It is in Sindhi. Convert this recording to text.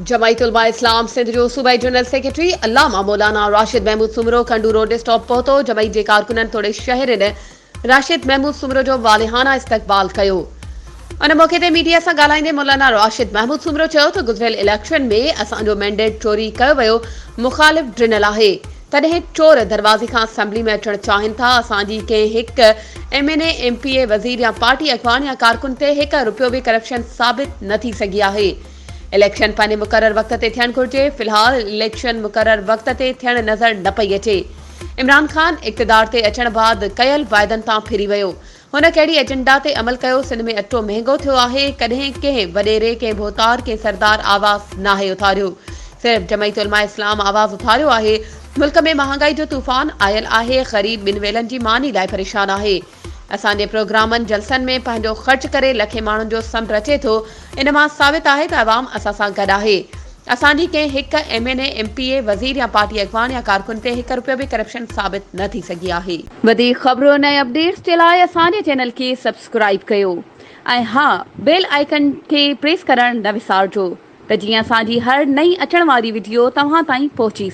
جمعيت علماء اسلام سنڌ جو صوبائي جنرل سيڪريٽري علامه مولانا راشد محمود سومرو کنڊو روڊ اسٽاپ پهتو، جمعيت جي ڪارڪنن توڙي شهرين راشد محمود سومرو جو والهانه استقبال ڪيو. ان موقعي تي ميڊيا سان ڳالهائيندي مولانا راشد محمود سومرو چيو ته گذريل اليڪشن ۾ اسان جو مينڊيٽ چوري ڪيو ويو، مخالف ڊنل آهي تڏهن چور دروازي کان اسيمبلي ۾ اچڻ چاهين ٿا، اسان جي ڪنهن هڪ M N A, M P A, وزير يا پارٽي اڳواڻ يا ڪارڪن تي هڪ رپيو به ڪرپشن ثابت نه ٿي سگهي آهي. اليڪشن پنهنجي مقرر وقت تي ٿيڻ گهرجي، في الحال اليڪشن مقرر وقت تي ٿيڻ نظر نه پئي اچي. عمران خان اقتدار تي اچڻ بعد ڪيل واعدن تان ڦري ويو. هن ڪهڙي ايجنڊا تي عمل ڪيو، سنڌ ۾ اٽو مهنگو ٿيو آهي، ڪڏهن ڪنهن وڏيري، ڪنهن ڀوتار، ڪنهن سردار آواز ناهي اٿاريو، صرف جمعيت علماء اسلام آواز اٿاريو آهي. ملڪ ۾ مهانگائي جو طوفان آيل آهي، غريب ٻن ويلن جي ماني لاء پريشان آهي. اسان جي پروگرامن جلسن ۾ پنهنجو خرچ ڪري لکين ماڻهن جو سمنڊ رچي ٿو ان مان ثابت آهي ته عوام اسان سان گڏ آهي اسان جي ڪنهن هڪ M N A M P A وزير يا پارٽي اڳواڻ يا ڪارڪن تي هڪ روپيو به ڪرپشن ثابت نه ٿي سگهي آهي. وڌيڪ خبرن ۽ اپڊيٽس جي لاء اسان جي چينل کي سبسڪرائيب ڪيو ۽ ها بيل آئيڪن کي پريس ڪرڻ نه وسارجو ته جيئن اسان جي هر نئين اچڻ واري وڊيو توهان تائين پهچي.